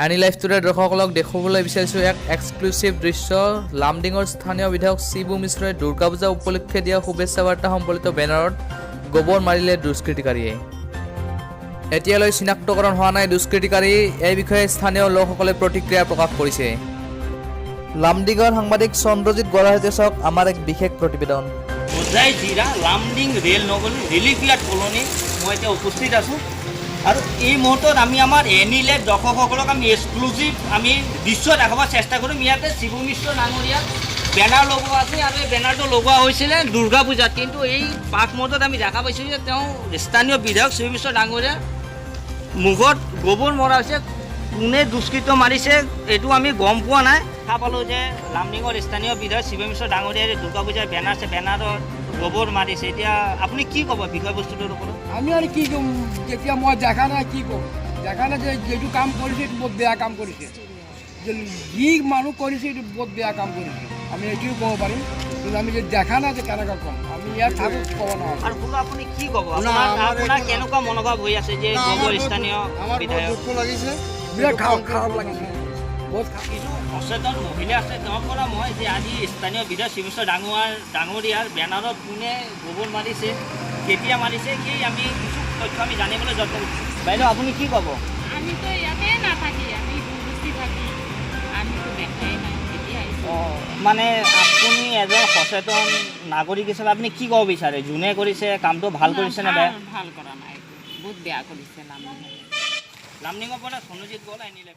Any life today দৰ্শকসকলক দেখুৱাবলৈ বিচাৰিছোঁ এক এক্সক্লুচিভ দৃশ্য। লামডিঙৰ স্থানীয় বিধায়ক শিবু মিশ্ৰই দুৰ্গা পূজা উপলক্ষে দিয়া শুভেচ্ছা বাৰ্তা সম্বলিত বেনাৰত গোবৰ মাৰিলে দুষ্কৃতিকাৰীয়ে। এতিয়ালৈ চিনাক্তকৰণ হোৱা নাই দুষ্কৃতিকাৰী। এই বিষয়ে স্থানীয় লোকসকলে প্ৰতিক্ৰিয়া প্ৰকাশ কৰিছে। লামডিঙৰ সাংবাদিক চন্দ্ৰজিৎ গোৱালাৰ সৈতে চাওক আমাৰ এক বিশেষ প্ৰতিবেদন। হোজাই জিলা, লামডিং ৰেল নগৰী, ৰিলিফ ইয়াৰ্ড কলনী মই এতিয়া উপস্থিত আছোঁ আৰু এই মুহূৰ্তত আমি আমাৰ এনি লাইভ দৰ্শকসকলক আমি এক্সক্লুজিভ আমি দৃশ্য দেখাব চেষ্টা কৰিম। ইয়াতে শিবু মিশ্ৰ ডাঙৰীয়াৰ বেনাৰ লগোৱা আছে আৰু এই বেনাৰটো লগোৱা হৈছিলে দুৰ্গা পূজাত। কিন্তু এই পাক মুহূৰ্তত আমি দেখা পাইছোঁ যে তেওঁ স্থানীয় বিধায়ক শিবু মিশ্ৰ ডাঙৰীয়াৰ মুখত গোবৰ মৰা হৈছে। কোনে দুষ্কৃত মাৰিছে, এইটো আমি গম পোৱা নাই। দেখা পালোঁ যে লামডিঙৰ স্থানীয় বিধায়ক শিৱ মিশ্ৰ ডাঙৰীয়াৰ দুৰ্গা পূজাৰ বেনাৰ আছে, বেনাৰত গোবৰ মাৰিছে। এতিয়া আপুনি কি ক'ব বিষয়বস্তুটোৰ ওপৰত? আমি আৰু কি ক'ম? যেতিয়া মই দেখা নাই, কি ক'ম? দেখা নাই যে যিটো কাম কৰিছে, এইটো বহুত বেয়া কাম কৰিছে। যে যি মানুহ কৰিছে, এইটো বহুত বেয়া কাম কৰিছে, আমি এইটোও ক'ব পাৰিম। কিন্তু আমি যে দেখা নাই যে কেনেকৈ ক'ম? আমি ইয়াত থাকোঁ, ক'ব নোৱাৰোঁ। আৰু বোলো, আপুনি কি ক'ব? না, আপোনাৰ আমাৰ আপোনাৰ কেনেকুৱা মনোভাৱ হৈ আছে যে না, আমাৰ গোবৰ বহুত স্থানীয় আমাৰ বহুত বিধায়ক দুখ লাগিছে। বিৰাট খাৰাপ খাৰাপ লাগিছে, বহুত। কিছু সচেতন মহিলা আছে, তেওঁৰ পৰা মই যে আজি স্থানীয় বিধায়ক শিৱ মিশ্ৰ ডাঙৰীয়াৰ বেনাৰত কোনে গোবৰ মাৰিছে, কেতিয়া মাৰিছে, সেই আমি কিছু তথ্য আমি জানিবলৈ যত্ন কৰিছোঁ। বাইদেউ, আপুনি কি ক'ব? আমিতো ইয়াতে নাথাকি, আমি বস্তি থাকি, আমিতো দেখাই নাই, এতিয়া আহিছোঁ। অঁ, মানে আপুনি এজন সচেতন নাগৰিক হিচাপে আপুনি কি ক'ব বিচাৰে? যোনে কৰিছে কামটো ভাল কৰিছে নে বেয়া? ভাল ভাল কৰা নাই এইটো। বহুত বেয়া কৰিছে লামডিঙে। লামডিঙৰ পৰা সনুজিত গ'ল, আনিলে।